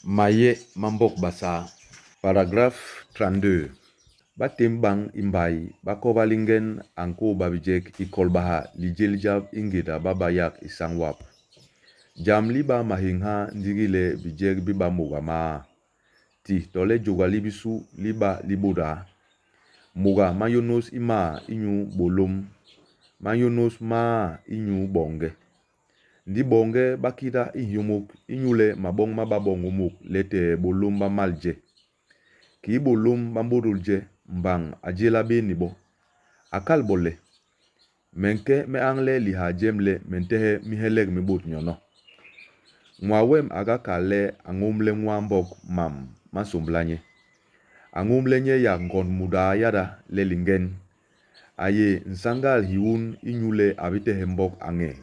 Maye ma Mbok Basaa. Paragraphe 32. Ba témb bañ i mbai, ba koba lingen a nkôôba bijek i kolbaha lijél jap i ngéda ba ba yak isañ wap. Jam li ba mahéñha ndigi le bijek bi ba môga maa. Ti tole jôga li bisu li ba li bôdaa. Môga ma yônôs imaa inyu bôlôm, ma yônôs maa inyu boñge. Ndi boñge ba kida i nhiômôk inyule maboñ ma ba bo nhômôk letee bôlôm ba mal je. Kii bôlôm ba mbôdôl je, mbañ a jéla bé ni bo. A kal bo le, Me nke me añle lihaa jem le me ntehe minhelek mi bôt nyono. Nwaa wem a ga kal le a ñômle nwaa mbok mam ma nsômbla nye. A ñômle nye yak ngond mudaa yada le Lingen. A yé nsañgal hiun inyule a bi tehe mbok a ñee.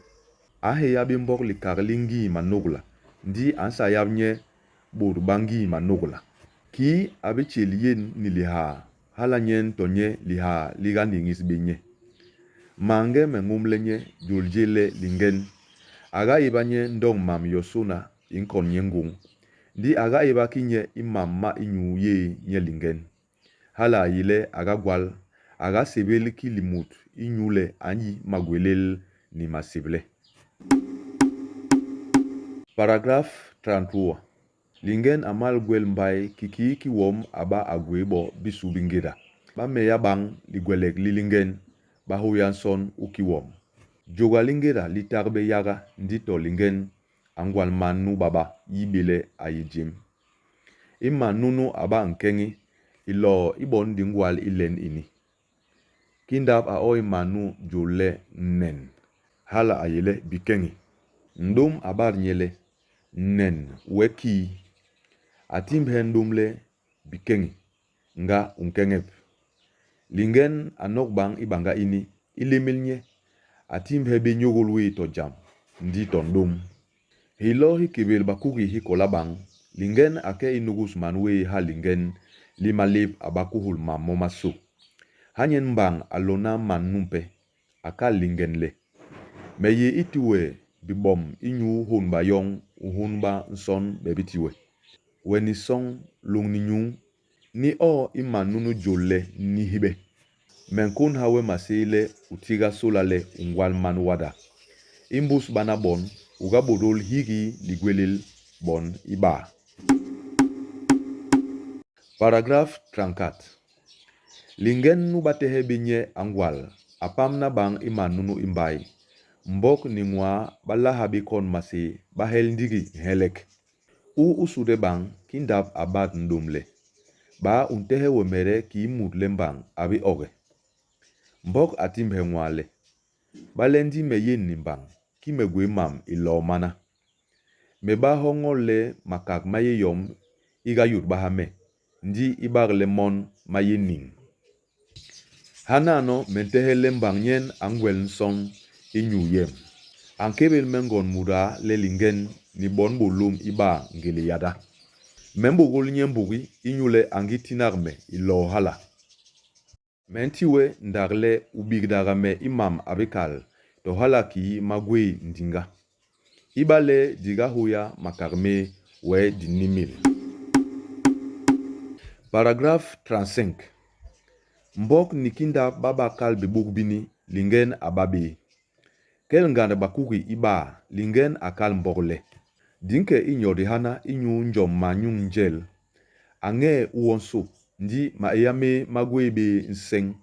A nhéya bé mbok likak li ngii manôgla, ndi a nsayap nye bôt ba ngii manôgla. Kii a bi tjél yén ni lihaa, hala nyen to nye lihaa li ga niñis bé nye. Mañge me ñômle nye, jôl jé le Lingen. A ga éba nye ndôñ mam yosôna i nkon nye ngôñ, ndi a ga éba ki nye i mam ma inyu yé nye lingen. Hala a yé le a ga gwal, a ga sébél ki limut inyule a nyi magwélél ni maséble. Paragraphe 33. Lingen a mal gwel mbai kikii ki wom a ba a gwéé bo bisu bi ngéda. Ba meya bañ ligwelek li lingen, ba hôya nson u ki wom. Jôga li ngéda li tagbe yaga ndi to lingen a ngwal man nu ba ba yi bé le a yé jém. I man nunu a ba nkeñi iloo i bon di ngwal i len ini. Kindap a o i man nu jôl le Nnen, hala a yé le bikeñi. Ndôm a bat nye le, Nnen, we kii? A timbhe ndôm le, Bikeñi. Nga u nkeñep. Lingen a nok bañ i bañga ini, i lémél nye. A timbhe bé nyôgôl wé to jam, ndi to ndôm. Hilo hi kébél bakugi hi kola bañ, Lingen a ke i nugus man wé ha lingen li malép a ba kuhul mam momasô. Ha nyen mbañ a lona man numpe, a kal Lingen le, Me yé i ti we bibom inyu hônba yoñ u nhônba nson me bi ti we. We ni soñ, lôñni nyuñ, ni ôô i man nunu jôl le Nihbe. Me nkônha we maséé le u tiga sôla le u ngwal man wada. I mbus bana bon, u ga bôdôl hiki ligwélél bon ibaa. Paragraphe 34. Lingen nu ba tehe bé nye a ngwal, a pamna bañ i man nunu i mbai. Mbok ni nwaa ba la ha bé kon maséé, ba hel ndigi nhelek. U u sude bañ, ki ndap a bat ndôm le, Baa u ntehe wemede kii mut le mbañ a bi oge? Mbok a timbhe nwaa le, Bale ndi me yén ni mbañ, ki me gwé mam iloo mana. Me ba hoñol le makak ma yé yom i ga yôtbaha me, ndi i bak le mon ma yé niñ. Hanano me ntehe le mbañ nyen a ngwel nson inyu yem. A nkébél me ngond muda le lingen ni bon bôlôm ibaa ngélé yada. Me mbôgôl nye mbugi inyule a ngi tinak me iloo hala. Me nti we ndak le u bigdaga me i mam a bi kal, to hala kii ma gwé ndinga. Ibale di ga hôya makak mé, wee di nimil. Paragraphe 35. Mbok ni kinda ba ba kal bibuk bini, lingen a ba bé. Kel ngand bakugi i ba, lingen a kal mbok le, Di nke i nyodi hana inyu njom manyuñ njel. A ñee u wonsô, ndi maéya mé ma gwé bé nseñ.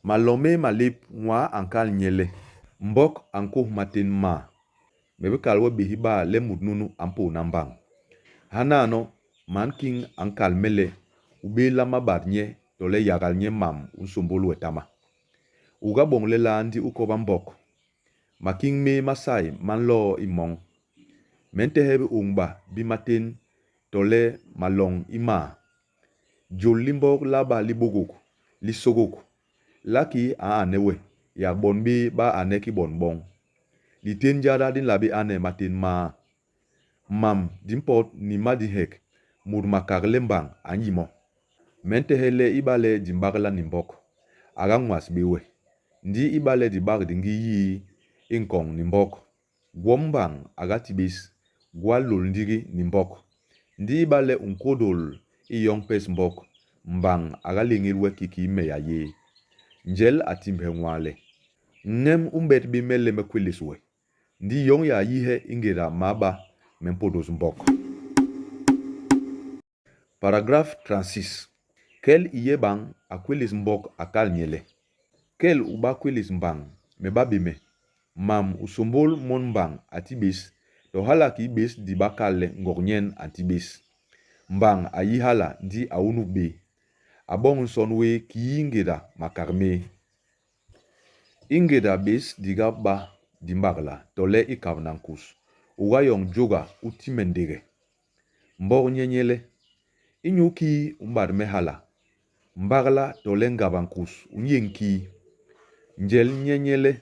Malo mé ma lép, nwaa a nkal nye le, Mbok a nkôh matén maa. Me bi kal we béhi baa le mut nunu a mpôôna mbañ. Hanano, man kiñ a nkal me le, U bé lama bat nye tole yagal nye mam u nsômbôl wetama. U ga boñ lelaa ndi u koba mbok? Makiñ mé ma sai ma nloo i moñ. Me ntehe biôñgba bi matén tole maloñ imaa. Jôl li mbok l'a ba li bôgôk, li sôgôk. Lakii a ane we, yak bon bé ba ane ki bon boñ. Litén jada di nla bé ane matén maa. Mam di mpot ni ma di nhek, mut makak le mbañ a nyi mo. Me ntehe le ibale di mbagla ni mbok, a ga nwas bé we. Ndi ibale di bak di ngi yii i nkoñ ni mbok, gwom mbañ a ga ti bés, gw'a lôl ndigi ni mbok. Ndi ibale u nkôdôl i yoñ pes mbok, mbañ a ga leñel we kiki meya yé. Njel a timbhe nwaa le, Ñem u mbet bé me le me kwélés we, ndi yoñ yaa yihe i ngéda m'a ba me mpôdôs mbok. Paragraphe 36. Kel i yé bañ, a kwélés mbok a kal nye le, Kel u ba kwélés mbañ, me ba bé me. Mam u sômbôl mon mbañ a ti bés, to hala kii bés di ba kal le ngok nyen a nti bés. Mbañ a yi hala, ndi a unup bé. A boñ nson wé kii ngéda makak mé. I ngéda bés di ga ba di mbagla tole i kabna nkus, u ga yoñ jôga u ti me ndéñge. Mbok nye nye le, Inyu kii u mbat me hala? Mbagla tole ngaba nkus u nyéñ kii? Njel nye nye le,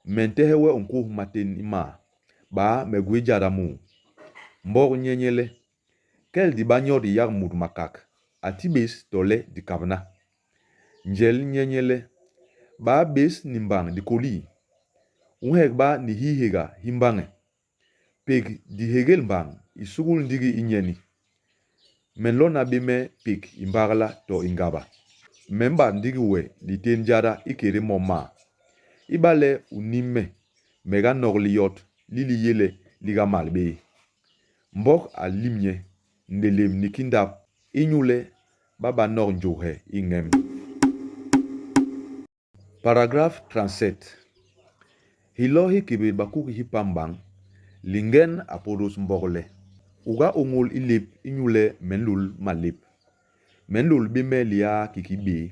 Me ntehe we u nkuh matén imaa, baa me gwé jada mu? Mbok nye nye le, Kel di ba nyodi yak mut makak, a ti bés tole di kabna. Njel nye nye le, Baa bés ni mbañ di kôli? U nhegba ni hihéga hi mbañe. Pék di hégél mbañ i sugul ndigi i nyeni. Me nlona bé me pék i mbagla to i ngaba. Me mbat ndigi we litén jada ikété môm maa. Ibale u nim me, me ga nok liyot li li yé le li ga mal bé. Mbok a lim nye, nlélém ni ki ndap, inyule ba ba nok njôghe i ñem. Paragraphe 37. Hilo hi kébél bakugi hi pam bañ, lingen a pôdôs mbok le, U ga ôñôl i lép inyule me nlôl malép. Me nlôl bé me liaa kiki béé,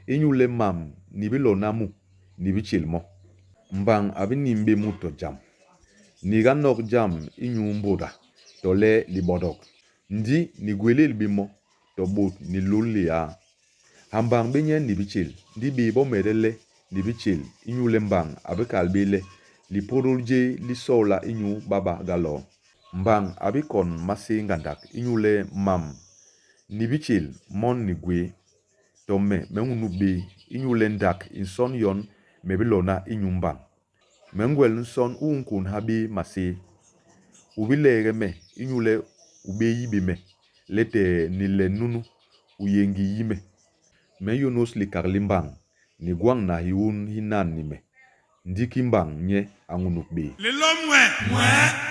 inyule mam ni bi lona mu, ni bi tjél mo. Mbañ a bi nim bé mut to jam. Ni ga nok jam inyu mbôda tole libodok, ndi ni gwélél bé mo, to bôt ni lôl liaa. Ha mbañ bé nyen ni bi tjél, ndi béé-bomede le ni bi tjél, inyule mbañ a bi kal bé le, lipôdôl jé li sôla inyu ba ba ga lo. Mbañ a bi kon maséé ngandak inyule mam ni bi tjél mon ni gwé, to me me ñunup bé, inyule ndak i nson yon me bi lona inyu mbañ. Me ngwel nson u nkônha bé maséé. U bi leege me inyule u bé yi bé me, letee ni len nunu, u yé ngi yi me. Me yônôs likak li mbañ, ni gwañna hiun hi nan ni me, ndi ki mbañ nye a ñunup bé. Lilôm nwee. Nwee.